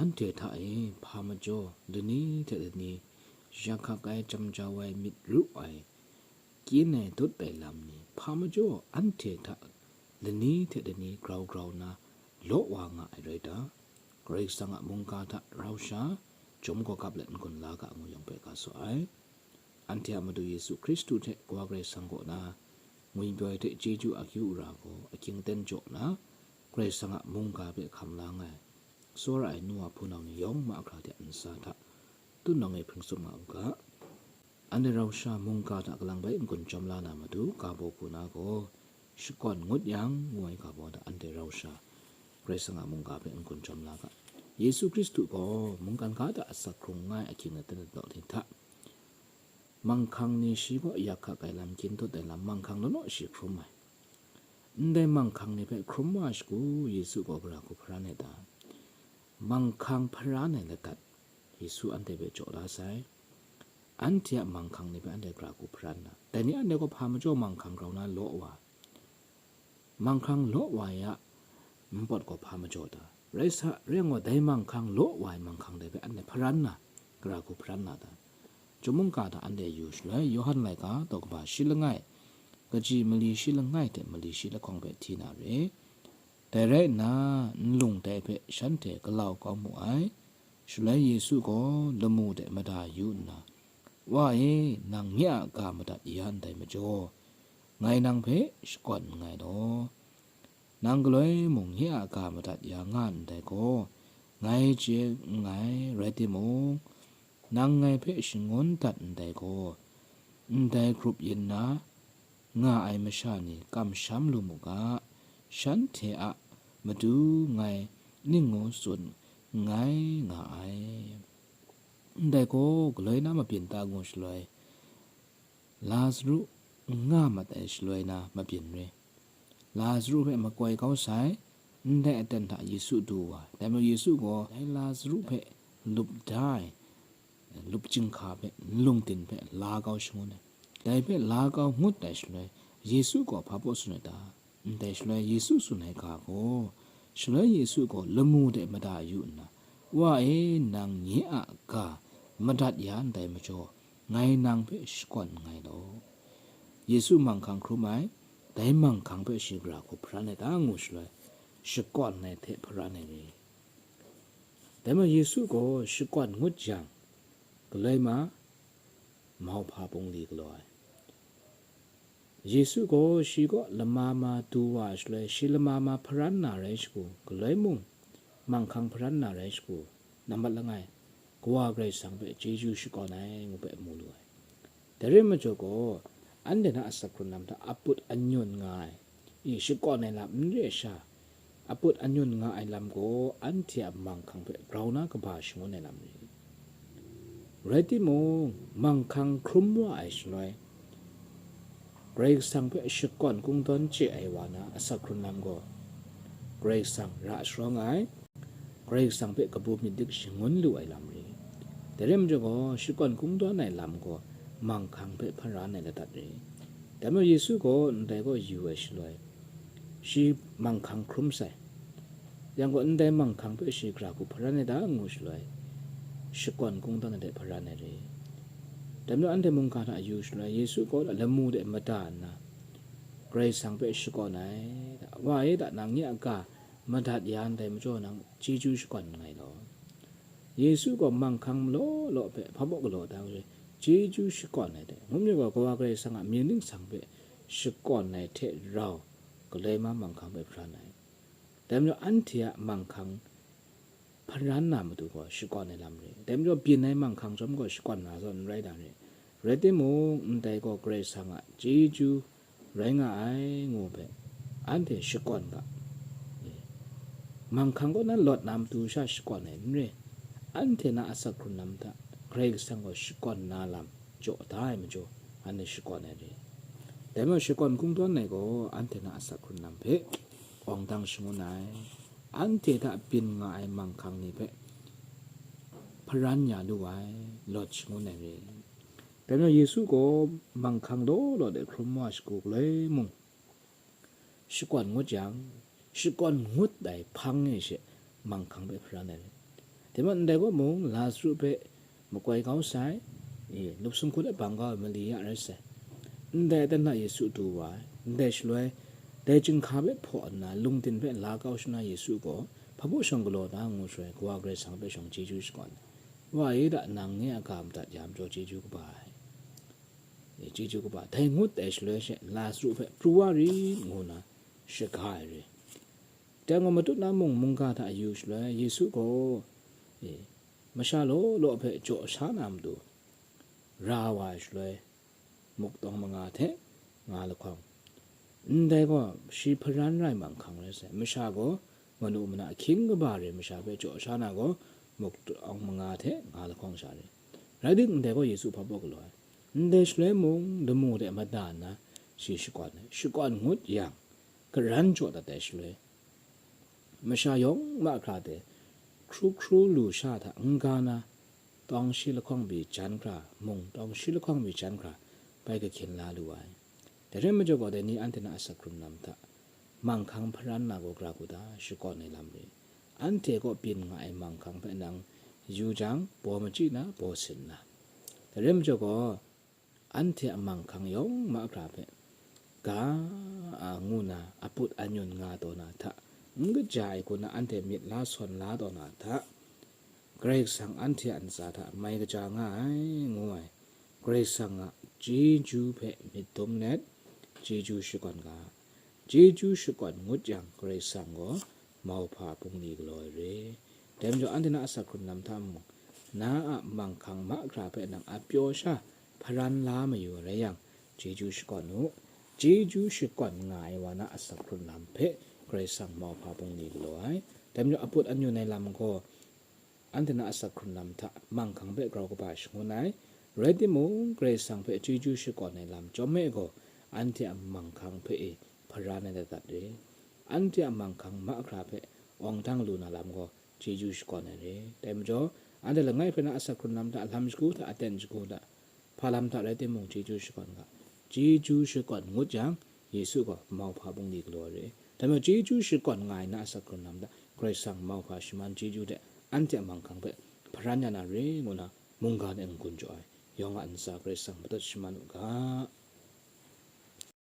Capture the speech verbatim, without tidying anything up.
Anhte hta e hpa majaw lani hte lani yak hkak ai, jam jau ai, myit ru ai, kyin ai, dut ai lam ni, hpa majaw anhte hta lani hte lani grau grau nna law wa nga ai rai ta? Karai Kasang a mungga hta rau sha, chyum gaw gap let n-gun la ga ngu yawng hpe ga saw ai. Anhte a Madu Yesu Hkristu hte Kawa Karai Kasang kaw na ngwipyaw ai hte chyeju akyu ara gaw ahkying aten jaw nna, Karai Kasang a mungga hpe hkam la nga ai, tsawra ai nu wa hpunau ni yawng mahkra hte a ntsa hta tutnawng e hpring tsup nga u ga. Anhte rau sha mungga hta kalang bai n-gun chyawm la na matu, ga baw hku na gaw, shakawn ngut yang, ngu ai ga baw hta anhte rau sha Karai Kasang a mungga hpe n-gun chyawm la ga. Yesu Hkristu gaw mungkan ga hta asak hkrung nga ai ahkying aten law ni hta, manghkang ni shi kaw yak hkak ai lam, kyin dut ai lam, manghkang law law shi hkrum ai. Ndai manghkang ni hpe hkrum wa shagu Yesu gaw gara hku hparan ai ta? Manghkang hparan ai ladat Yesu anhte hpe jaw la sai. Anhte a manghkang ni hpe anhte gara hku hparan na, dai ni anhte gaw hpa majaw manghkang grau na law wa, manghkang law wa ai a npawt gaw hpa majaw ta? Rai sa, rai yang gaw, dai manghkang law wa ai manghkang dai hpe anhte hparan na, gara hku hparan na ta? Chyum mungga hta anhte yu shaloi, Yawhan laika daw kaba shi langai, kaji mali shi langai hte mali shi lahkawng hpe hti na re. Dai rai nna, nlung dai hpe shanhte galau kau mu ai. Shaloi Yesu gaw lamu de mada yu nna, "Wa e, nang nye a ga madat ya ndai majaw, ngai nang hpe shakawn nngai law. Nang galoi mung nye a ga madat ya nga ndai gaw, ngai chye nngai, rai timung, nang ngai hpe shangun dat ndai gaw, ndai grup yin na nga ai masha ni kamsham lu mu ga, shanhte a matu ngai ning ngu tsun nngai nga ai. Ndai gaw galoi na mabyin ta ngu shaloi, Lazaru n nga mat ai shaloi na mabyin re. Lazaru hpe makoi kau sai, ndai aten hta Yesu du wa ai. Dai majaw Yesu gaw dai Lazaru hpe lup da ai, lup chyinghka hpe, nlung din hpe la kau shangun ai. Dai hpe la kau ngut ai shaloi, Yesu gaw hpa baw tsun ai ta? Ndai shaloi Yesu tsun ai ga gaw, shaloi Yesu gaw lamu de mada yu nna, "Wa e, nang nye a ga madat ya ndai majaw, ngai nang hpe shakawn nngai law." Yesu manghkang hkrum ai, dai manghkang hpe shi gara hku hparan ai ta ngu shaloi, shakawn ai hte hparan ai re. Dai majaw Yesu gaw shakawn ngut jang, galoi ma, mauhpa bungli galaw ai. Yesu gaw shi kaw lama ma du wa ai shaloi, shi lama ma hparan na rai shagu, galoi mung manghkang hparan na rai shagu, nambat langai, Kawa Karai Kasang hpe chyeju shakawn ai ngu hpe mu lu ai. Dai rai majaw gaw, anhte na asak hkrun lam hta aput anyun nga ai, i, shakawn ai lam n re ai sha, aput anyun nga ai lam gaw anhte a manghkang hpe grau na kaba shangun ai lam ri. Rai timung, manghkang hkrum wa ai shaloi, Karai Kasang hpe shakawn kungdawn chye ai wa na asak hkrun lam gaw, Karai Kasang ra sharawng ai, Karai Kasang hpe kabu myit dik shangun lu ai lam ri. Dai rai majaw gaw, shakawn kungdawn ai lam gaw manghkang hpe hparan ai ladat ri. Dai majaw Yesu gaw ndai kaw yu ai shaloi, shi manghkang hkrum sai. Yang gaw, ndai manghkang hpe shi gara hku hparan ai ta ngu shaloi, shakawn kungdawn ai hte hparan ai re. Dai majaw anhte mungga hta yu shaloi, Yesu gaw lamu de mada nna, Karai Kasang hpe shakawn ai, "Wa e, da nang nye a ga madat ya ndai majaw, nang chyeju shakawn nngai law." Yesu gaw manghkang malaw law hpe hpa baw galaw da ai, chyeju shakawn ai hte, ngu myit gaw, Kawa Karai Kasang a mying ningsang hpe shakawn ai hte rau, galoi ma manghkang hpe hparan ai. Dai majaw, anhte a manghkang hparan na matu gaw shakawn ai lam re. Dai majaw, byin ai manghkang chyawm gaw shakawn na zawn n rai dan re. Rai timung, ndai gaw Karai Kasang a chyeju rai nga ai ngu hpe anhte shakawn ga. Manghkang kaw na lawt na matu sha shakawn ai n re. Anhte na asak hkrun lam hta Karai Kasang gaw shakawn na lam jaw da ai majaw, anhte shakawn ai re. Dai majaw, shakawn kungdawn ai gaw anhte na asak hkrun lam hpe awng dang shangun ai, anhte hta byin nga ai manghkang ni hpe hparan ya lu ai, lawt shangun ai re. Dai majaw, Yesu gaw manghkang law law de hkrum wa shagu galoi mung, shakawn ngut yang, shakawn ngut ai hpang e she manghkang hpe hparan ai re. Dai majaw ndai gaw mung Lazaru hpe makoi kau sai, e, lup sumhkut e bang kau ai mali ya rai sai. Ndai aten hta Yesu du wa ai. Ndai shaloi, dai chyinghka hpe hpaw nna, lungdin hpe la kau sha na Yesu gaw, hpa baw shawng galaw na ngu shaloi, Kawa Karai Kasang hpe shawng chyeju shakawn ai. Wa e da, nang nye a ga madat ya majaw chyeju kaba ai. E, chyeju kaba ai. Dai ngut ai shaloi she, Lazaru hpe pru wa rit ngu nna shaga ai re. Dai gaw matut na mung mungga hta yu shaloi, Yesu gaw, e, masha law law hpe jaw sha na matu, ra wa ai shaloi, muk tawng manga hte nga lahkawng. Ndai gaw shi hparan rai manghkang rai sai. Masha gaw manu mana ahkying kaba re masha hpe jaw sha na gaw, muk tawng manga hte nga lahkawng sha re. Rai timung, ndai gaw Yesu hpa baw galaw ai. Ndai shaloi mung, lamu de mada nna shi shakawn ai. Shakawn ngut yang, karan jaw dat ai shaloi, masha yawng mahkra hte hkru hkru lu sha hta n-ga na, tawng shi lahkawng pyi jan hkra, mung tawng shi lahkawng pyi jan hkra, bai kahkyin la lu ai. Dai rai majaw gaw, dai ni anhte na asak hkrung lam hta manghkang hparan na gaw gara hku ta shakawn ai lam re. Anhte kaw byin nga ai manghkang hpe nang yu jang, baw machyi na, baw sin na. Dai rai majaw gaw, anhte a manghkang yawng mahkra hpe ga a ngu na aput anyun nga taw na hta, n kaja ai hku na anhte myit la sawn la taw na hta, Karai Kasang anhte a ntsa hta mai kaja nga ai, ngu ai. Karai Kasang a chyeju hpe myit dum let, chyeju shakawn ga. Chyeju shakawn ngut yang, Karai Kasang gaw mauhpa bungli galaw ai re. Dai majaw, anhte na asak hkrung lam hta mung, na a manghkang mahkra hpe nang a pyaw sha hparan la mayu ai rai yang, chyeju shakawn u. Chyeju shakawn nga ai wa na asak hkrung lam hpe Karai Kasang mauhpa bungli galaw ai. Dai majaw, aput anyun ai lam gaw, anhte na asak hkrung lam hta manghkang hpe grau kaba shangun ai. Rai timung, Karai Kasang hpe chyeju shakawn ai lam chyawm e gaw, anhte a manghkang hpe e hparan ai dat dat re. Anhte a manghkang mahkra hpe awng dang lu na lam gaw, chyeju shakawn ai re. Dai majaw, anhte langai hpe na asak hkrung lam hta, lam shagu hta, aten shagu hta, hpa lam hta rai timung, chyeju shakawn ga. Chyeju shakawn ngut yang, Yesu gaw mauhpa bungli galaw ai re. Dai majaw, chyeju shakawn nga ai na asak hkrung lam hta, Karai Kasang mauhpa shaman chyeju hte anhte a manghkang hpe hparan ya na re, ngu na mungga ni n-gun jaw ai. Yawng a ntsa Karai Kasang matut shaman u ga.